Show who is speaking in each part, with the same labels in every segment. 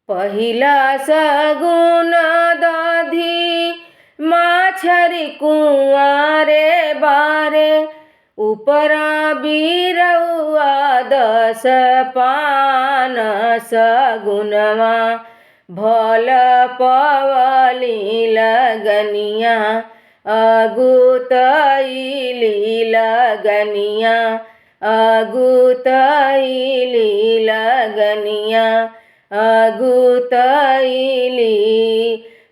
Speaker 1: पहिला सगुन दधी माछरी कुंवारे बारे उपरा बिरौआ दस पान सगुनवा भल पवली लगनिया अगुतैली लगनिया अगुतैली लगनिया अगुतैली।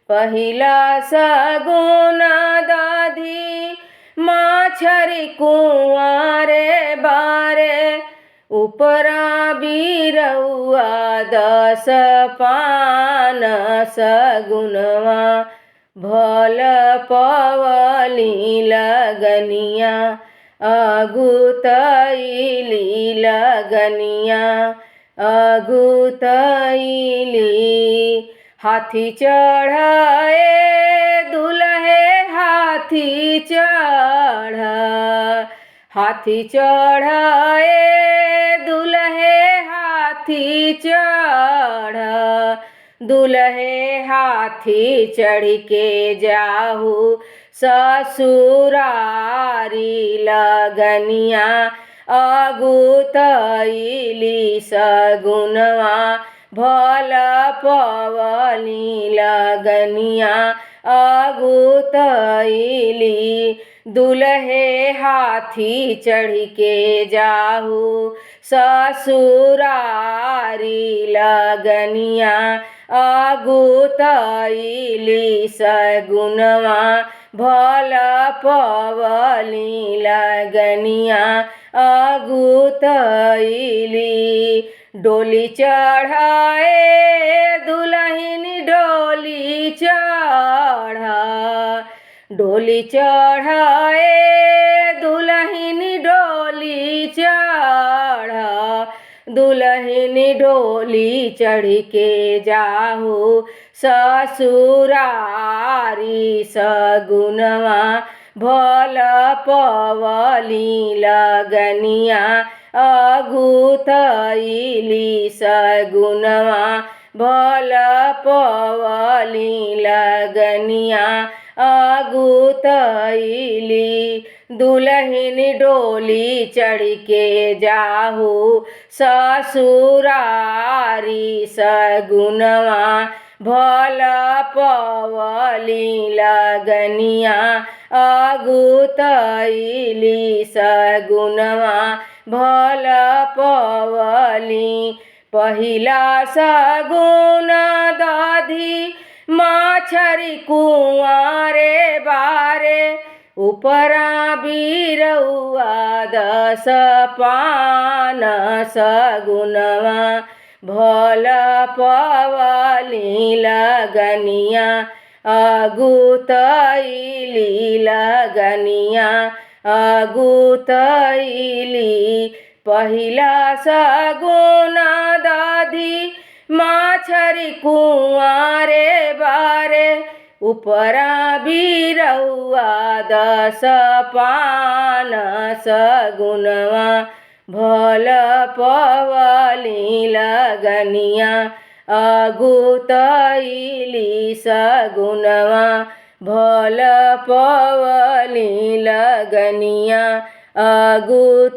Speaker 1: पहिला सगुन दधी माछरी कुंवारे बारे उपरा बिरौआ दस पान सगुनवा भल पवली लगनिया अगुतैली लगनिया अगुतैली। हाथी चढ़े दुल्हे हाथी चढ़, हाथी चढ़े दुल्हे हाथी चढ़, दुल्हे हाथी चढ़ के जाहू ससुरारी लगनिया अगुतैली सगुनवा भल पवली लगनिया अगुतैली। दुल्हे हाथी चढ़ के जाहू ससुरारी लगनिया अगुतैली सगुनवा भल पवली लगनिया अगुतैली। डोली चढ़ाए दुल्हन डोली चढ़, डोली चढ़ाए दुल्हन डोली चढ़, दुल्हन डोली चढ़ के जाहू ससुरारी सगुनवा भल पवली लगनिया अगुतैली सगुनवा भल पवली लगनिया अगुतैली। दुल्हन डोली चढ़ के जाहू ससुरारी सगुनवा भल पवली लगनिया अगुतैली सगुनवा भल पवली। पहिला सगुन दधी माछरी कुंवारे बारे उपरा बिरौआ दस पान सगुनवा भल पवली लगनिया अगुतैली लगनिया अगुतैली। पहिला सगुन दधी माछरी कुंवारे बारे उपरा बिरौआ दस पान सगुनवा भल पवली लगनिया अगुतैली सगुनवा भल पवली लगनिया अगुतैली।